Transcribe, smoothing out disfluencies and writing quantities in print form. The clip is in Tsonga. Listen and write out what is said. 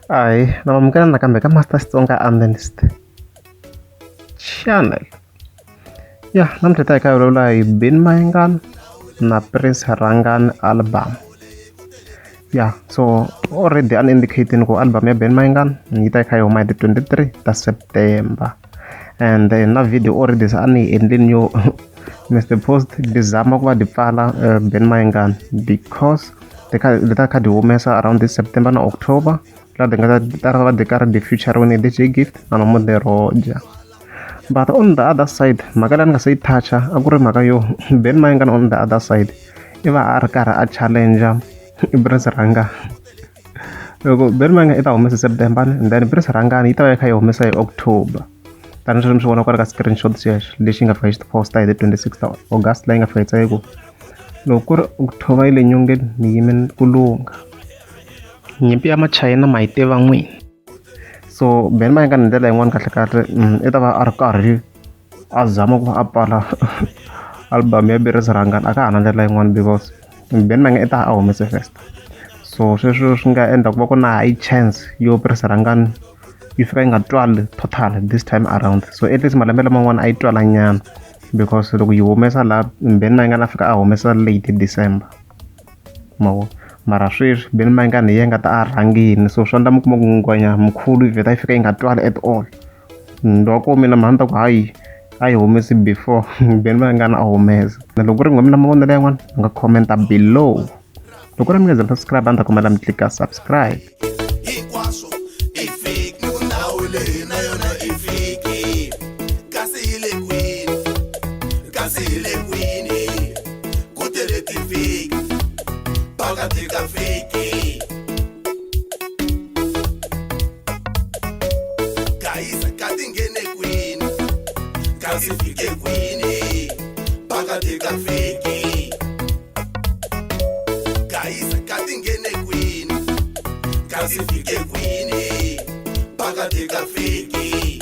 Ahee na amukela nakambe ka Master Xitsonga Analyst channel ya namuntlha hi ta hi kha hi vulavula hi Benny Mayengani na Prince Rhangani album ya so already an indicating ku album ya Benny Mayengani yi ta yi kha yi huma hi ti 23 ta September and then na video already se a ni yi endlini yo Mr Post di zama ku va di pfala Benny Mayengani because ti kha ti ta kha ti humesa around this September na October laha ti nga ta ta va ti karhi ti feature-riwini hi D_J Gift na Nomonde Roger but on the other side mhaka leyi ni nga se yi touch-a a ku ri mhaka yo Benny Mayengani on the other side i va a ri karhi a challenger Prince Rhangani loko Benny Mayengani i ta humesa September and then Prince Rhangani yi ta va yi kha yi humesa hi October tanihileswi mi swi vona kwala ka screenshot xexo lexi nga fika xi posta hi ti 26 ta August leyi nga fika yi tsale ku loko ku ri October yi le nyongeni ni yime ku lungha nyimpi ya machayina ma yi tiva n'wini so Benny Mayengani hi ndlela yin'wani kahle kahle i ta va a ri karhi a zama ku va a pfala album ya Prince Rhangani a ka ha na ndlela yin'wani because Benny Mayengani i ta a humese first so sweswo swi nga endla ku va ku na high chance yo Prince Rhangani yi fika yi nga twali total this time around so at least malembe laman'wana a yi twala nyana because loko yi humesa laha Benny Mayengani a fika a humesa late December ma vo mara sweswi Benny Mayengani hi yena nga ta a rhangini so swi endla mi kuma ku ngwenya mkhulu yi vheta yi fika yi nga twali at all loko mina mhani ta ku hayi a yi humesi before Benny Mayengani a humesa loko ku ri n'we mina mavonelo yan'wana mi nga comment-a below loko ri mi nga za subscribe a ni ta kombela mi tlika subscribe hinkwaswo i fake ni ku ndhawu leyi na yona i fiki kasi yi le kwini kasi yi le kwini ku tele tifiki pakati ka fiki gayisa ka ti nghene kwini kasi fike kwini pakati ka fiki gayisa ka ti nghene kwini kasi fike kwini pakati ka fiki.